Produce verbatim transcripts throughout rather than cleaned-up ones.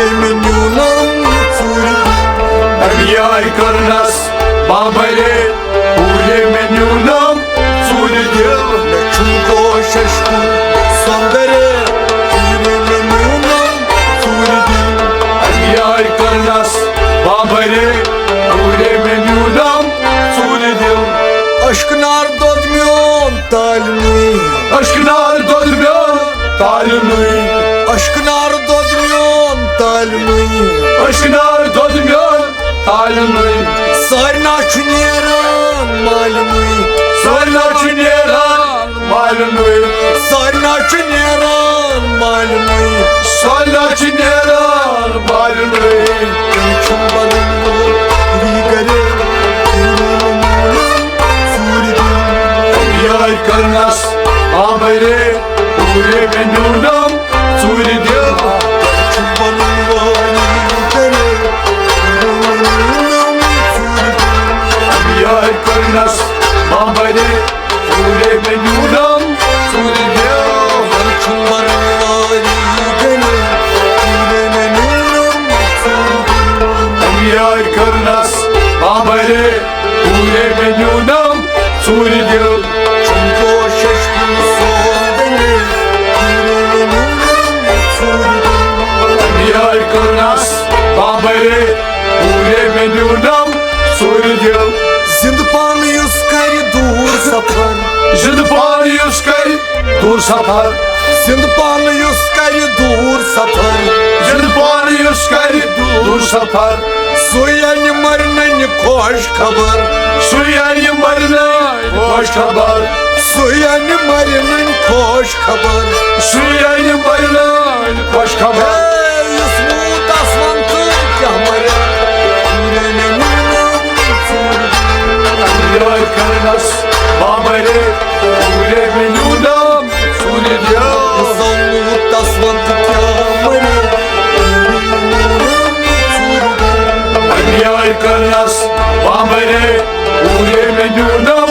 مےٚ نیوٗنم ژوٗرِ دِل۔ أمۍ یارِ کٔرنس بامبرے، پوٗرے مےٚ نیوٗنم ژوٗرِ دِل۔ مےٚ چھُم کوشش کُن سۄندرے، پوٗرے مےٚ نیوٗنم ژوٗرِ دِل۔ أمۍ یارِ کٔرنس بامبرے، پوٗرے مےٚ نیوٗنم ژوٗرِ دِل۔ اشکنار دۄد میون تالنٕے۔ اشکنار دۄد میون تالنٕے۔ اشکنار دۄد میون تالنٕے۔ اشکنار دۄد میون تالنٕے۔ سارنا چھُ نیران مالنٕے۔ سارنا چھُ نیران مالنٕے۔ سارنا چھُ نیران مالنٕے۔ سارنا چھُ نیران مالنٕے۔ تٔمۍ چھُم بنومُت ری گرے، ژوٗرِ دِل۔ یارِ کٔرنس بامبرے، پوٗرے مےٚ نیوٗنم ژوٗرِ دِل۔ چھُم بنومُت ری گرے، ژوٗرِ دِل۔ یارِ کٔرنس بامبرے، پوٗرے مےٚ نیوٗنم ژوٗرِ دِل۔ چھُم بنومُت ری گرے، پوٗرے مےٚ نیوٗنم ژوٗرِ دِل۔ یارِ کٔرنس بامبرے، پوٗرے مےٚ نیوٗنم ژوٗرِ دِل۔ چھُم کوشش کُن سۄندرے، پوٗرے مےٚ نیوٗنم ژوٗرِ دِل۔ یارِ کٔرنس بامبرے، پوٗرے مےٚ نیوٗنم ژوٗرِ دِل۔ زِندٕ پانہٕ یُس کرِ دوٗر سفر۔ زِندٕ پانہٕ یُس کرِ دوٗر سفر۔ زِندٕ پانہٕ یُس کرِ دوٗر سفر۔ زِندٕ پانہٕ یُس کرِ دوٗر سفر۔ سُے اَنہِ مرنٕنۍ خۄش خبر۔ سُے اَنہِ مرنٕنۍ خۄش خبر۔ سُے اَنہِ مرنٕنۍ خۄش خبر۔ سُے اَنہِ مرنٕنۍ خۄش خبر۔ ہے، یُس موٗد آسمان تہٕ کیٛاہ مرِ۔ پوٗرے مےٚ نیوٗنم ژوٗرِ دِل۔ یارِ کٔرنس بامبرے، پوٗرے مےٚ نیوٗنم ژوٗرِ دِل۔ یُس موٗد آسمان تہٕ کیٛاہ مرِ۔ پوٗرے مےٚ نیوٗنم ژوٗرِ دِل۔ یارِ کٔرنس بامبرے، پوٗرے مےٚ نیوٗنم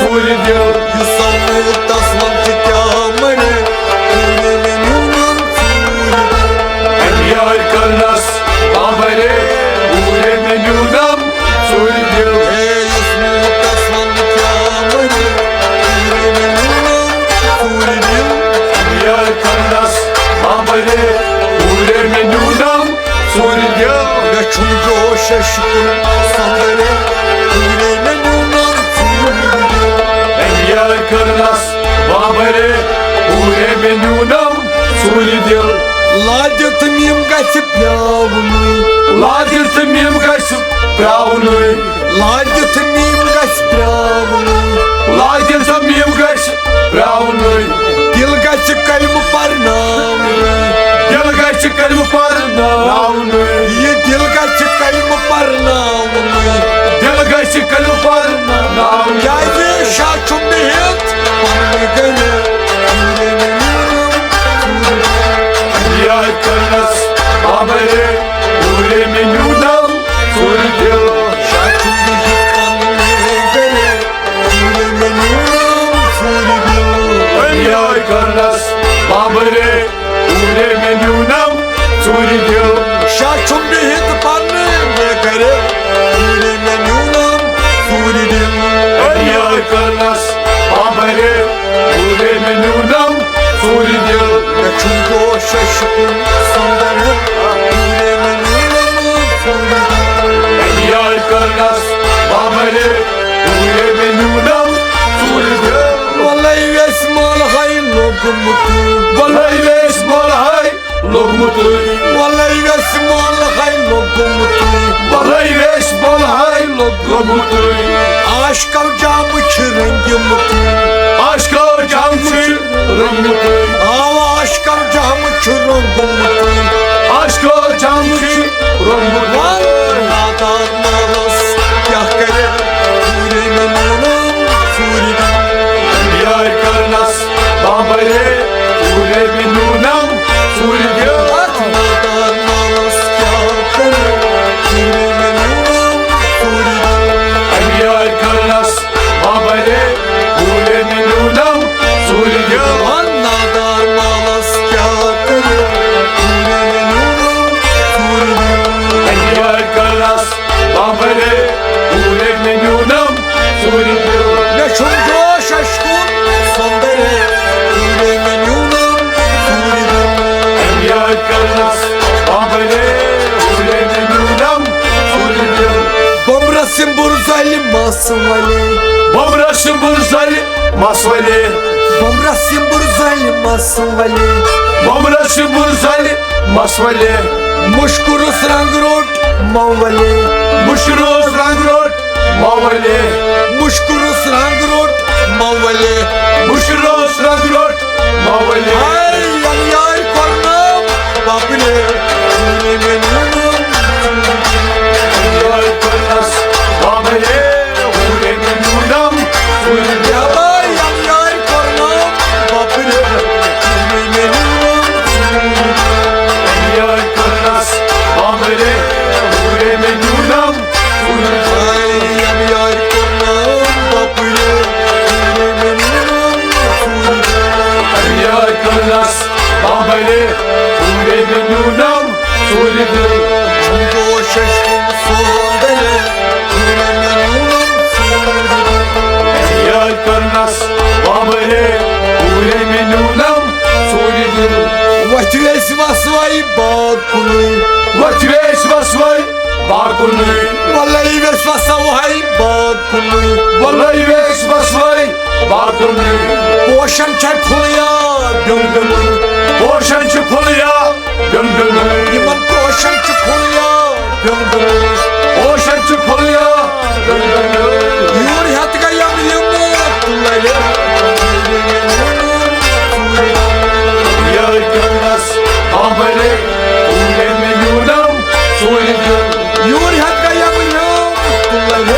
ژوٗرِ دِل۔ یُس موٗد آسمان تہٕ کیٛاہ مرِ۔ پوٗرے مےٚ نیوٗنم ژوٗرِ دِل۔ أمۍ یارِ کٔرنس بامبرے، پوٗرے مےٚ نیوٗنم ژوٗرِ دِل۔ ہے، یُس موٗد آسمان تہٕ کیٛاہ مرِ۔ پوٗرے مےٚ نیوٗنم ژوٗرِ دِل۔ أمۍ یارِ کٔرنس بامبرے، پوٗرے مےٚ نیوٗنم ژوٗرِ دِل۔ مےٚ چھُم جوش شکُن سۄندرے، پوٗرے مےٚ نیوٗنم ژوٗرِ دِل۔ أمۍ یارِ کٔرنس بامبرے، پوٗرے مےٚ نیوٗنم ژوٗرِ دِل۔ لادِ تہٕ میٖم گژھِ پرٛاونُے۔ لادِ تہٕ میٖم گژھِ پرٛاونُے۔ لادِ تہٕ میٖم گژھِ پرٛاونُے۔ لادِ تہٕ میٖم گژھِ پرٛاونُے۔ دِل گژھِ کلمہٕ پرناونُے۔ دِل گژھِ کلمہٕ پرناونُے۔ یہِ دِل گژھِ کلمہٕ پرناونُے۔ دِل گژھِ کلمہٕ پرناونُے۔ کیٛازِ شاہ چھُم بِہِتھ پننہِ گرِ۔ یارِ کٔرنس بامبرے، پوٗرے مےٚ نیوٗنم ژوٗرِ دِل۔ شاہ چھُم بِہِتھ پننہِ گرِ۔ پوٗرے مےٚ نیوٗنم ژوٗرِ دِل۔ أمۍ یارِ کٔرنس بامبرے، پوٗرے مےٚ نیوٗنم ژوٗرِ دِل۔ شاہ چھُم بِہِتھ پننہِ گرِ۔ پوٗرے مےٚ نیوٗنم ژوٗرِ دِل۔ أمۍ یارِ کٔرنس بامبرے، پوٗرے مےٚ نیوٗنم ژوٗرِ دِل۔ مےٚ چھُم جوش شکُن سۄندرے، پوٗرے مےٚ نیوٗنم ژوٗرِ دِل۔ أمۍ یارِ کٔرنس بامبرے، پوٗرے مےٚ نیوٗنم ژوٗرِ دِل۔ وۄلے ویسہِ مول ہاے لوٚگمُت۔ وۄلے ویسہِ مول ہاے لوٚگمُتٕے۔ وۄلے ویسہِ مول ہاے لوٚگمُتٕے۔ وۄلے ویسہِ مول ہاے لوٚگمُتٕے۔ عاشقو جامہٕ چھِ رٔنگمُتٕے۔ عاشقو جامہٕ چھِ رٔنگمُتٕے۔ آو عاشقو جامہٕ چھُ رنٛگمُت۔ عاشقو جام چھُ رنٛگمُت۔ وَن نادان مالس کیٛاہ کرِ، ژوٗرِ مےٚ نیوٗنم ژوٗرِ دِل۔ یارِ کرنس بامبرے، ژوٗرِ مےٚ نیوٗنم ژوٗرِ دِل۔ اتھ نادان مالس کیٛاہ کرِ، ژوٗرِ مےٚ نیوٗنم ژوٗرِ دِل۔ یارِ کرنس بامبرے، ژوٗرِ مےٚ نیوٗنم ژوٗرِ دِل۔ وَن نادان مالس کیٛاہ کرِ، ژوٗرِ سُمبلے۔ بُمرس سِمبُر زلہِ مسولے۔ بُمرس سِمبُر زلہِ مسولے۔ بُمرس سِمبُر زلہِ مسولے۔ مُشکُرُس رنگ روٚٹ مولے۔ مُشکُرُس رنگ روٚٹ مولے۔ مُشکُرُس رنگ روٚٹ مولے۔ مُشکُرُس رنگ روٚٹ مولے۔ ہاے، یم یار کرنام بابلے۔ یار کرنس بابلے۔ یار کرنس بابلے، پورے مےٚ نیونم ژوٗرِ دِل۔ وۄتھِ ویسہِ وسوے باغ کُنُے۔ وۄتھِ ویسہِ وسوے باغ کُنُے۔ وۄلے ویسہِ وسوے باغ کُنُے۔ وۄلے ویسہِ وسوے باغ کُنُے۔ پوشن چھے پھُلیا بیوٚن بیوٚنُے۔ پوشن چھِ پھُلیا بیوٚن بیوٚنُے۔ یِمن پوشن چھِ پھُلیا بیوٚن بیوٚنُے۔ پوشن چھِ پھُلیا بیوٚن بیوٚنُے۔ یور ہٮ۪تھ گٔیم یِم تُلرِ۔ یٲرۍ کٔرنس آمبرِ، پوٗرے مےٚ نیونم ژوٗرِ دِل۔ یور ہٮ۪تھ گٔیم یِم تُلرِ۔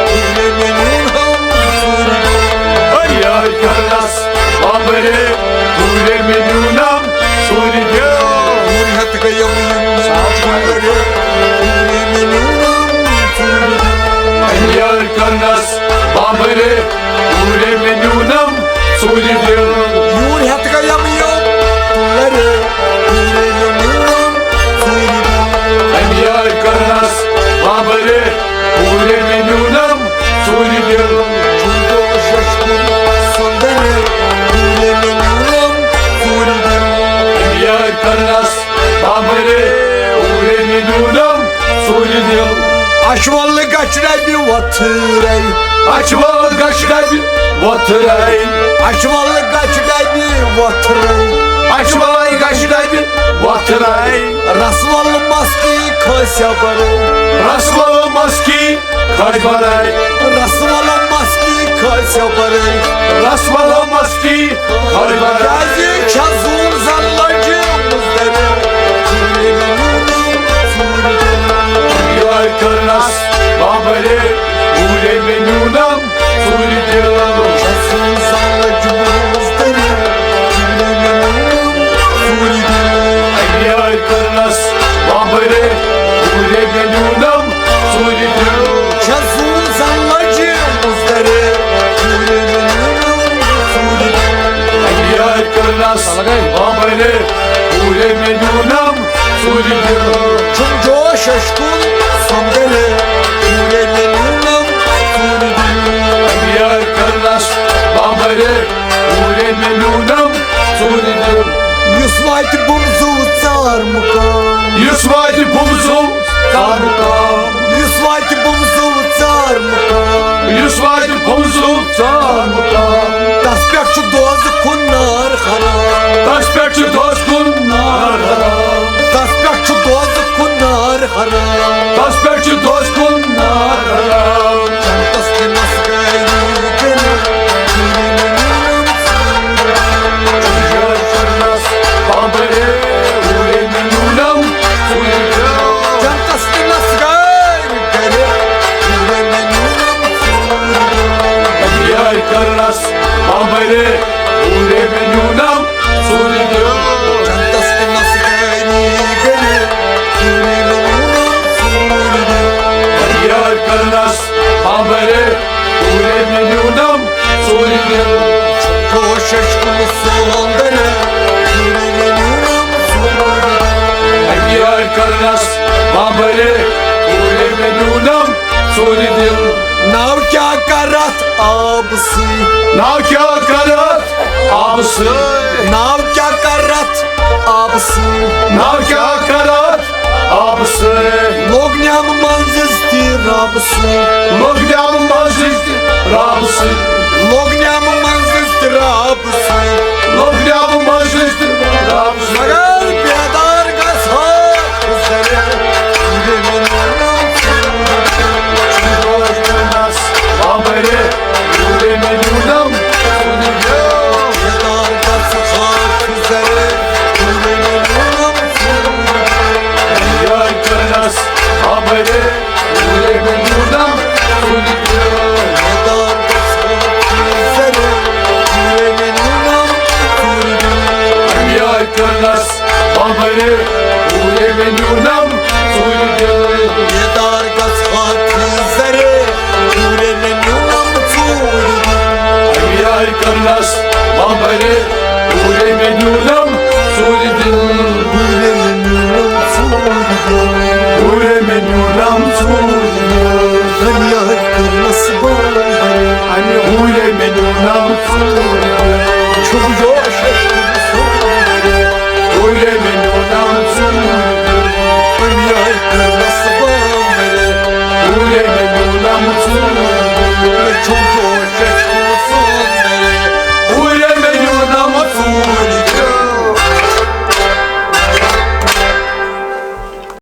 پوٗرے مےٚ نیونم ژوٗرِ دِل۔ یٲرۍ کٔرنس آمبرِ، پوٗرے مےٚ نیونم ژوٗرِ دِل۔ یور ہٮ۪تھ گٔیم یِم تُلرِ۔ پوٗرے مےٚ نیونم ژوٗرِ دِل۔ یٲرۍ کٔرنس آمبرِ، پوٗرے مےٚ نیونم ژوٗرِ دِل۔ یور ہٮ۪تھ گٔیم یِم تُلرِ۔ پوٗرے مےٚ نیونم ژوٗرِ دِل۔ أمۍ یٲرۍ کٔرنس آمبرِ، پوٗرے مےٚ نیونم ژوٗرِ دِل۔ چُھم کوشش کُن سُندرِ، پوٗرے مےٚ نیونم ژوٗرِ دِل۔ أمۍ یٲرۍ کٔرنس آمبرِ، پوٗرے مےٚ نیونم ژوٗرِ دِل۔ اچھوَل گچھِ ڈبہِ وۄتھرے۔ اچھوَل گچھِ ڈبہِ وۄتھرے۔ اچھوَل گچھِ ڈبہِ وۄتھرے۔ اچھوَل گچھِ ڈبہِ وۄتھرے۔ رسول مسکی کھسیا برے۔ رسول مسکی کھسیا برے۔ رسول مسکی کھسیا برے۔ رسول مسکی کھسیا برے۔ کیازِ چھا زوٗن زن لجہِ مُزدرِ۔ یٲرۍ کٔرنس آمبرِ، پوٗرے مےٚ نیونم ژوٗرِ دِل۔ چھا زوٗن زن لجہِ مُزدرِ۔ پوٗرے مےٚ نیونم ژوٗرِ دِل۔ أمۍ یٲرۍ کٔرنس آمبرِ، پوٗرے مےٚ نیونم ژوٗرِ دِل۔ چھا زوٗن زن لجہِ مُزدرِ۔ پوٗرے مےٚ نیونم ژوٗرِ دِل۔ أمۍ یٲرۍ کٔرنس آمبرِ، پوٗرے مےٚ نیونم ژوٗرِ دِل۔ چُھم جوش اچھِ کُن سُندرِ، پوٗرے مےٚ نیونم ژوٗرِ دِل۔ أمۍ یٲرۍ کٔرنس آمبرِ، پوٗرے مےٚ نیونم ژوٗرِ دِل۔ یُس واتہِ بُمزُو ژار مُقام۔ یُس واتہِ بُمزُو ژار مُقام۔ یُس واتہِ بُمزُو ژار مُقام۔ یُس واتہِ بُمزُو ژار مُقام۔ تس پٮ۪ٹھ چھُ دوزٕ کُن نار حرام۔ تس پٮ۪ٹھ چھُ دوزٕ کُن نار حرام۔ تس پٮ۪ٹھ چھُ دوزٕ کُن نار حرام۔ تس پٮ۪ٹھ چھُ دوزٕ کُن نار حرام۔ جنتس تہِ نس گری کٔرِتھ۔ جنتس تہِ نس گری کٔرِتھ۔ یٲرۍ کٔرنس آمبرِ، پوٗرے مےٚ نیونم ژوٗرِ دِل۔ جنتس تہِ نس گری کٔرِتھ۔ پوٗرے مےٚ نیونم ژوٗرِ دِل۔ یٲرۍ کٔرنس آمبرِ، پوٗرے مےٚ نیونم ژوٗرِ دِل۔ کوشش کُن سُندرِ، پوٗرے مےٚ نیونم ژوٗرِ دِل۔ أمۍ یٲرۍ کٔرنس آمبرِ، پوٗرے مےٚ نیونم ژوٗرِ دِل۔ ناو کیٛاہ کرتھ آبہٕ سۭتۍ؟ ناو کیٛاہ کرتھ آبہٕ سۭتۍ؟ ناو کیٛاہ کرتھ آبہٕ سۭتۍ؟ ناو کیٛاہ کرتھ آبہٕ سۭتۍ؟ لوٚگ نیمہٕ منٛزس رب سٕنٛدۍ۔ لوٚگ نیٛامہٕ منٛزٕے تہِ رب سٕنٛدۍ۔ لوٚگ نیٛامہٕ منٛزٕے تہِ رب سٕنٛدۍ۔ لوٚگ نیٛامہٕ منٛزٕے تہِ رب سٕنٛدۍ۔ مگر بیدار گژھ ہا زرے، ییٚمہِ نیونم ژوٗرِ دِل۔ بیدار گژھ ہا زرے، ییٚمہِ نیونم ژوٗرِ دِل۔ بیدار گژھ ہا زرے، ییٚمہِ نیونم ژوٗرِ دِل۔ یار کرنس خبرے، ییٚمہِ نیونم ژوٗرِ دِل۔ بیدار گژھ ہا زرے، ییٚمہِ نیونم ژوٗرِ دِل۔ یار کرنس خبرے، ییٚمہِ نیونم ژوٗرِ دِل۔ بیدار گژھ ہا زرے، ییٚمہِ نیونم ژوٗرِ دِل۔ یار کرنس خبرے، ییٚمہِ نیونم ژوٗرِ دِل۔ ییٚمہِ نیونم ژوٗرِ دِل۔ ییٚمہِ نیونم ژوٗرِ دِل۔ یار کرنس خبرے۔ اَمہِ ییٚمہِ نیونم ژوٗرِ